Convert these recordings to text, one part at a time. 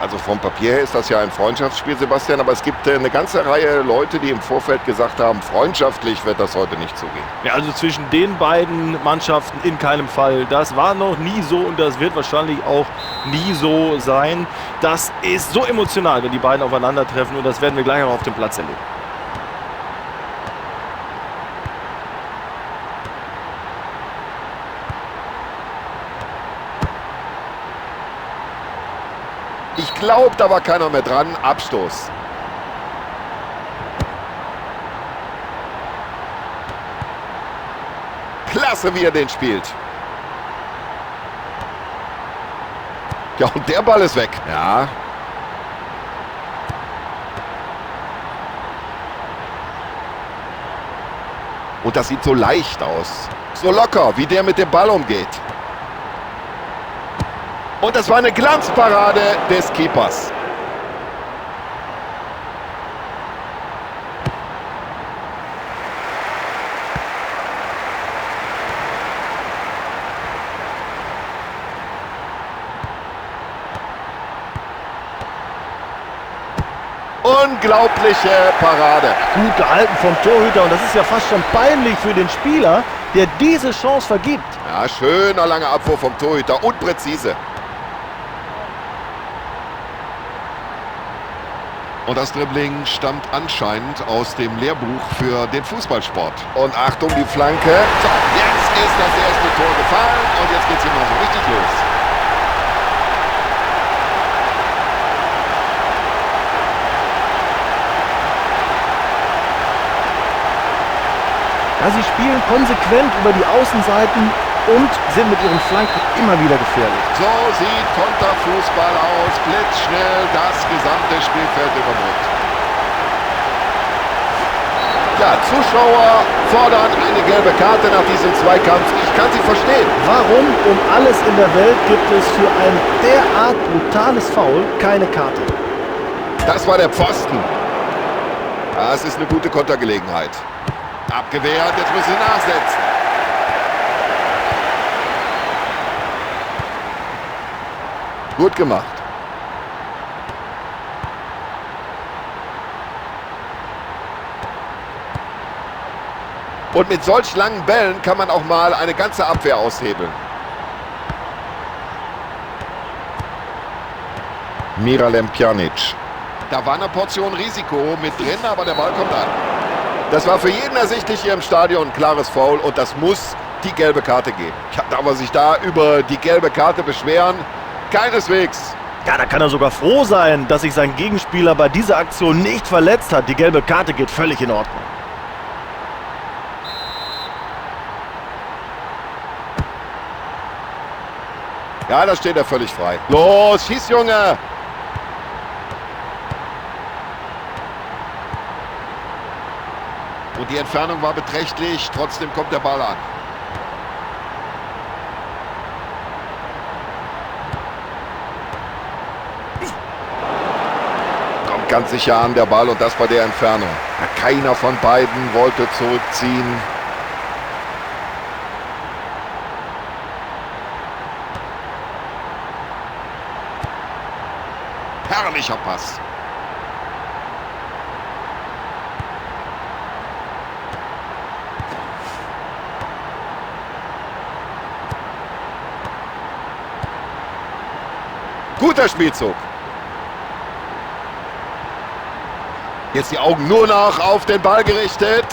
Also vom Papier her ist das ja ein Freundschaftsspiel, Sebastian, aber es gibt eine ganze Reihe Leute, die im Vorfeld gesagt haben, freundschaftlich wird das heute nicht zugehen. Ja, also zwischen den beiden Mannschaften in keinem Fall. Das war noch nie so und das wird wahrscheinlich auch nie so sein. Das ist so emotional, wenn die beiden aufeinandertreffen und das werden wir gleich auch auf dem Platz erleben. Ich glaube, da war keiner mehr dran. Abstoß. Klasse, wie er den spielt. Ja, und der Ball ist weg. Ja. Und das sieht so leicht aus. So locker, wie der mit dem Ball umgeht. Und das war eine Glanzparade des Keepers. Unglaubliche Parade. Gut gehalten vom Torhüter und das ist ja fast schon peinlich für den Spieler, der diese Chance vergibt. Ja, schöner langer Abwurf vom Torhüter und präzise. Und das Dribbling stammt anscheinend aus dem Lehrbuch für den Fußballsport. Und Achtung, die Flanke. So, jetzt ist das erste Tor gefallen und jetzt geht's hier mal so richtig los. Ja, sie spielen konsequent über die Außenseiten und sind mit ihren Flanken immer wieder gefährlich. So sieht Konterfußball aus. Blitzschnell das gesamte Spielfeld überbrückt. Ja, Zuschauer fordern eine gelbe Karte nach diesem Zweikampf. Ich kann sie verstehen. Warum um alles in der Welt gibt es für ein derart brutales Foul keine Karte? Das war der Pfosten. Das ist eine gute Kontergelegenheit. Abgewehrt, jetzt müssen sie nachsetzen. Gut gemacht. Und mit solch langen Bällen kann man auch mal eine ganze Abwehr aushebeln. Miralem Pjanic. Da war eine Portion Risiko mit drin, aber der Ball kommt an. Das war für jeden ersichtlich hier im Stadion ein klares Foul und das muss die gelbe Karte geben. Ja, darf er sich da über die gelbe Karte beschweren? Keineswegs. Ja, da kann er sogar froh sein, dass sich sein Gegenspieler bei dieser Aktion nicht verletzt hat. Die gelbe Karte geht völlig in Ordnung. Ja, da steht er völlig frei. Los, schieß, Junge! Und die Entfernung war beträchtlich, trotzdem kommt der Ball an. Kommt ganz sicher an, der Ball, und das bei der Entfernung. Ja, keiner von beiden wollte zurückziehen. Herrlicher Pass. Guter Spielzug. Jetzt die Augen nur noch auf den Ball gerichtet.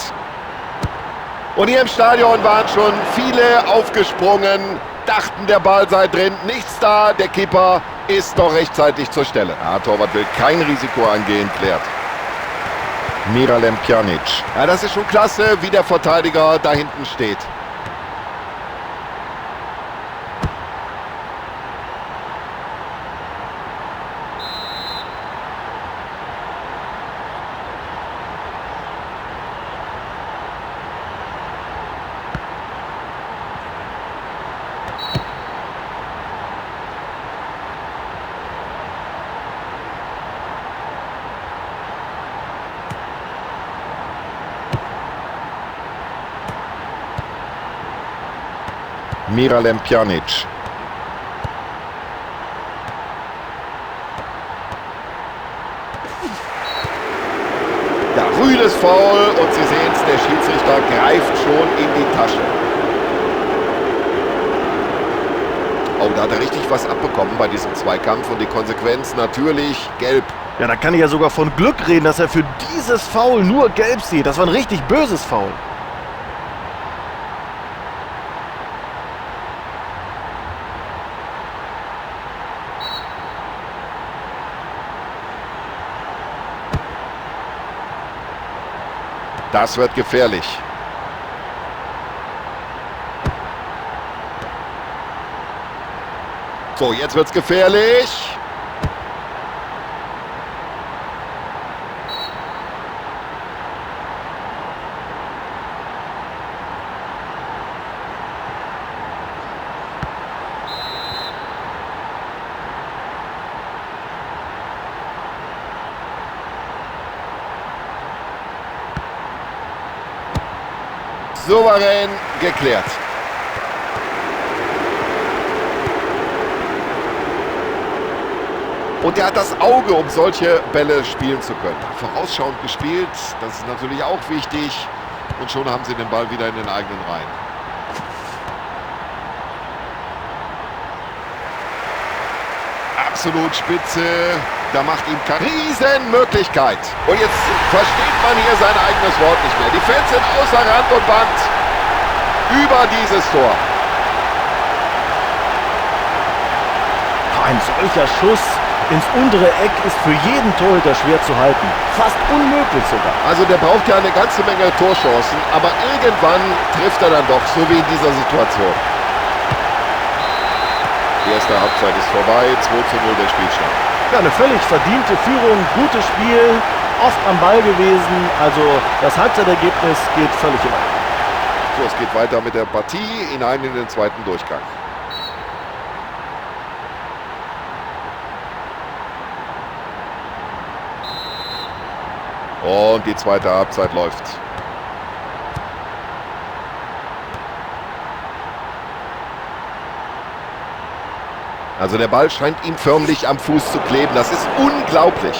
Und hier im Stadion waren schon viele aufgesprungen, dachten, der Ball sei drin. Nichts da, der Keeper ist noch rechtzeitig zur Stelle. Ja, Torwart will kein Risiko eingehen, klärt. Miralem Pjanic. Ja, das ist schon klasse, wie der Verteidiger da hinten steht. Miralem Pjanic. Foul und Sie sehen es, der Schiedsrichter greift schon in die Tasche. Oh, da hat er richtig was abbekommen bei diesem Zweikampf und die Konsequenz natürlich gelb. Ja, da kann ich ja sogar von Glück reden, dass er für dieses Foul nur gelb sieht. Das war ein richtig böses Foul. Das wird gefährlich. So, jetzt wird's gefährlich. Souverän geklärt. Und er hat das Auge, um solche Bälle spielen zu können. Vorausschauend gespielt, das ist natürlich auch wichtig. Und schon haben sie den Ball wieder in den eigenen Reihen. Absolut spitze. Da macht ihm keine Riesenmöglichkeit. Und jetzt versteht man hier sein eigenes Wort nicht mehr. Die Fans sind außer Rand und Band über dieses Tor. Ein solcher Schuss ins untere Eck ist für jeden Torhüter schwer zu halten. Fast unmöglich sogar. Also der braucht ja eine ganze Menge Torchancen, aber irgendwann trifft er dann doch, so wie in dieser Situation. Die erste Halbzeit ist vorbei, 2:0 der Spielstand. Ja, eine völlig verdiente Führung, gutes Spiel, oft am Ball gewesen. Also das Halbzeitergebnis geht völlig in Ordnung. So, es geht weiter mit der Partie hinein in den zweiten Durchgang. Und die zweite Halbzeit läuft. Also der Ball scheint ihm förmlich am Fuß zu kleben. Das ist unglaublich.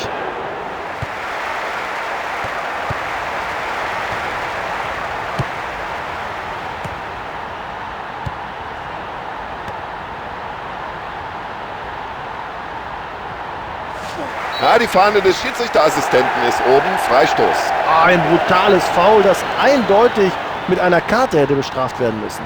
Ja, die Fahne des Schiedsrichterassistenten ist oben. Freistoß. Ein brutales Foul, das eindeutig mit einer Karte hätte bestraft werden müssen.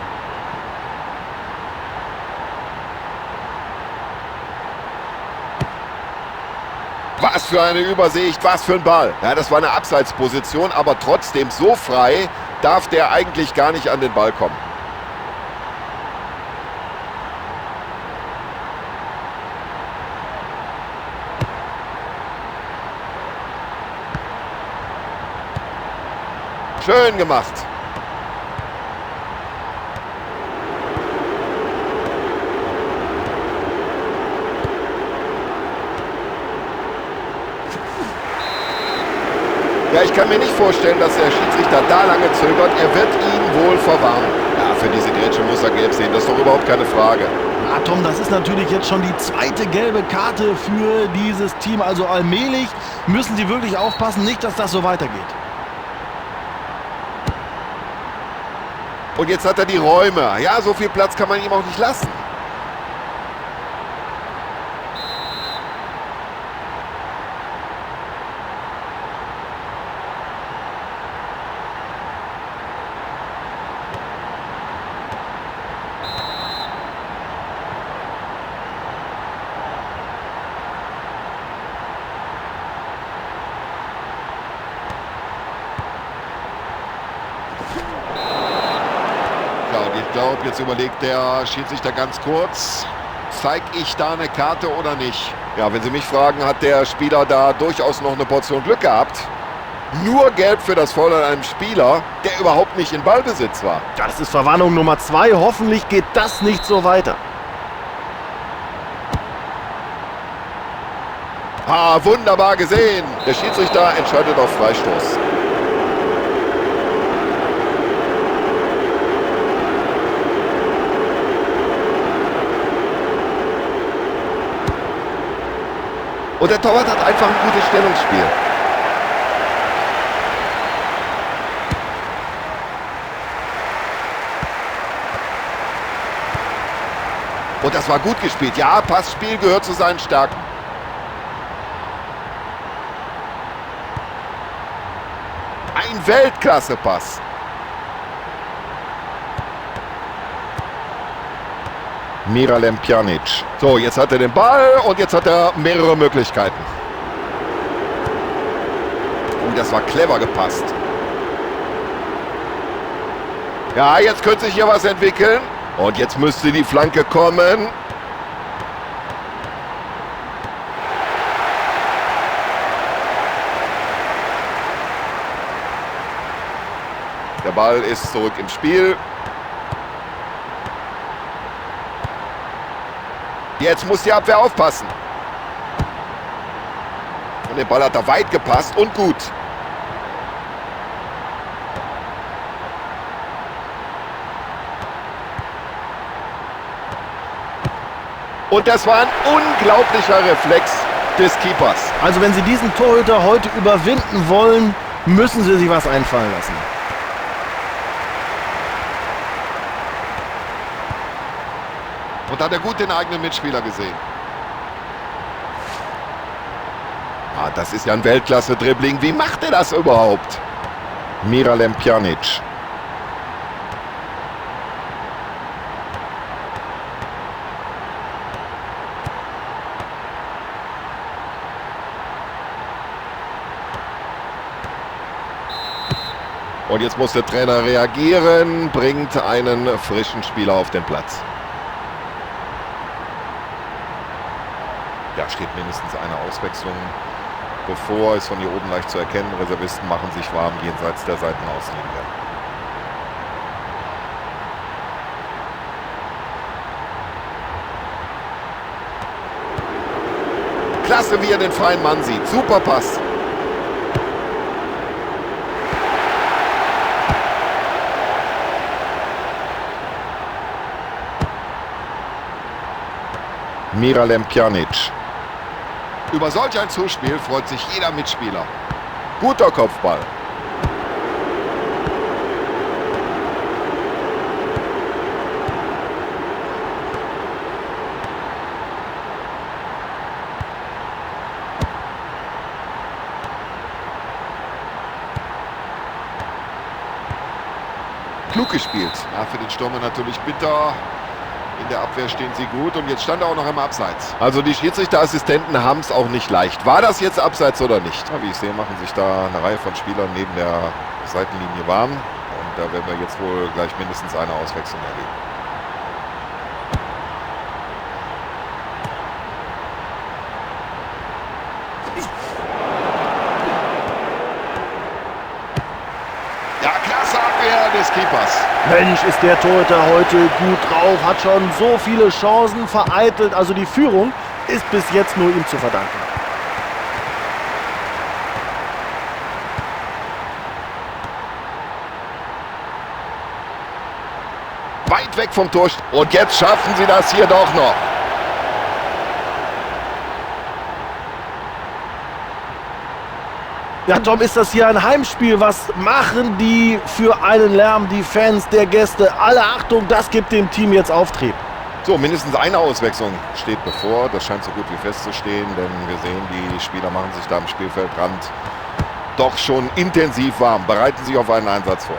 Was für eine Übersicht, was für ein Ball. Ja, das war eine Abseitsposition, aber trotzdem so frei darf der eigentlich gar nicht an den Ball kommen. Schön gemacht. Ja, ich kann mir nicht vorstellen, dass der Schiedsrichter da lange zögert. Er wird ihn wohl verwarnen. Ja, für diese Grätsche muss er gelb sehen. Das ist doch überhaupt keine Frage. Ja, Tom, das ist natürlich jetzt schon die zweite gelbe Karte für dieses Team. Also allmählich müssen sie wirklich aufpassen, nicht, dass das so weitergeht. Und jetzt hat er die Räume. Ja, so viel Platz kann man ihm auch nicht lassen. Ich glaube, jetzt überlegt der Schiedsrichter ganz kurz, zeig ich da eine Karte oder nicht? Ja, wenn Sie mich fragen, hat der Spieler da durchaus noch eine Portion Glück gehabt. Nur gelb für das Foul an einem Spieler, der überhaupt nicht in Ballbesitz war. Ja, das ist Verwarnung Nummer 2. Hoffentlich geht das nicht so weiter. Ah, wunderbar gesehen. Der Schiedsrichter entscheidet auf Freistoß. Und der Torwart hat einfach ein gutes Stellungsspiel. Und das war gut gespielt. Ja, Passspiel gehört zu seinen Stärken. Ein Weltklasse-Pass. Miralem Pjanic. So, jetzt hat er den Ball und jetzt hat er mehrere Möglichkeiten. Und das war clever gepasst. Ja, jetzt könnte sich hier was entwickeln. Und jetzt müsste die Flanke kommen. Der Ball ist zurück im Spiel. Jetzt muss die Abwehr aufpassen. Und den Ball hat er weit gepasst und gut. Und das war ein unglaublicher Reflex des Keepers. Also wenn Sie diesen Torhüter heute überwinden wollen, müssen Sie sich was einfallen lassen. Und hat er gut den eigenen Mitspieler gesehen. Ah, das ist ja ein Weltklasse-Dribbling. Wie macht er das überhaupt? Miralem Pjanic. Und jetzt muss der Trainer reagieren, bringt einen frischen Spieler auf den Platz. Ja, steht mindestens eine Auswechslung bevor, ist von hier oben leicht zu erkennen. Reservisten machen sich warm jenseits der Seitenauslinie. Klasse, wie er den freien Mann sieht. Super Pass. Miralem Pjanic. Über solch ein Zuspiel freut sich jeder Mitspieler. Guter Kopfball. Klug gespielt. Ja, für den Stürmer natürlich bitter. In der Abwehr stehen sie gut und jetzt stand er auch noch im Abseits. Also die Schiedsrichterassistenten haben es auch nicht leicht. War das jetzt Abseits oder nicht? Ja, wie ich sehe, machen sich da eine Reihe von Spielern neben der Seitenlinie warm. Und da werden wir jetzt wohl gleich mindestens eine Auswechslung erleben. Ja, klasse Abwehr des Keepers. Mensch, ist der Torhüter heute gut drauf, hat schon so viele Chancen vereitelt. Also die Führung ist bis jetzt nur ihm zu verdanken. Weit weg vom Tor. Und jetzt schaffen sie das hier doch noch. Ja, Tom, ist das hier ein Heimspiel? Was machen die für einen Lärm, die Fans der Gäste? Alle Achtung, das gibt dem Team jetzt Auftrieb. So, mindestens eine Auswechslung steht bevor. Das scheint so gut wie festzustehen, denn wir sehen, die Spieler machen sich da am Spielfeldrand doch schon intensiv warm, bereiten sich auf einen Einsatz vor.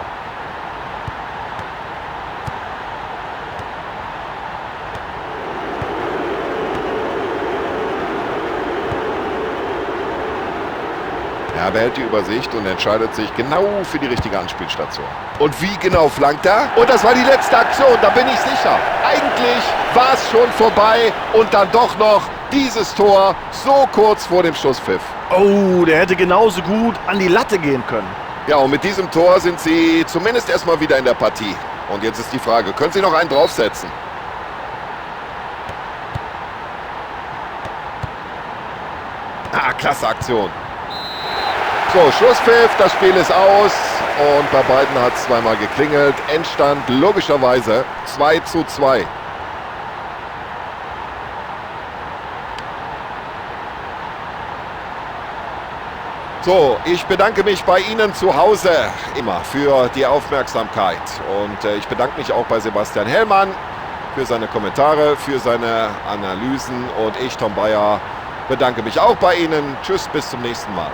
Er behält die Übersicht und entscheidet sich genau für die richtige Anspielstation. Und wie genau flankt er? Und das war die letzte Aktion, da bin ich sicher. Eigentlich war es schon vorbei und dann doch noch dieses Tor so kurz vor dem Schlusspfiff. Oh, der hätte genauso gut an die Latte gehen können. Ja, und mit diesem Tor sind sie zumindest erstmal wieder in der Partie. Und jetzt ist die Frage, können sie noch einen draufsetzen? Ah, klasse Aktion. So, Schlusspfiff, das Spiel ist aus und bei beiden hat es zweimal geklingelt. Endstand logischerweise 2:2. So, ich bedanke mich bei Ihnen zu Hause immer für die Aufmerksamkeit. Und ich bedanke mich auch bei Sebastian Hellmann. für seine Kommentare, für seine Analysen. Und ich, Tom Bayer, bedanke mich auch bei Ihnen. Tschüss, bis zum nächsten Mal.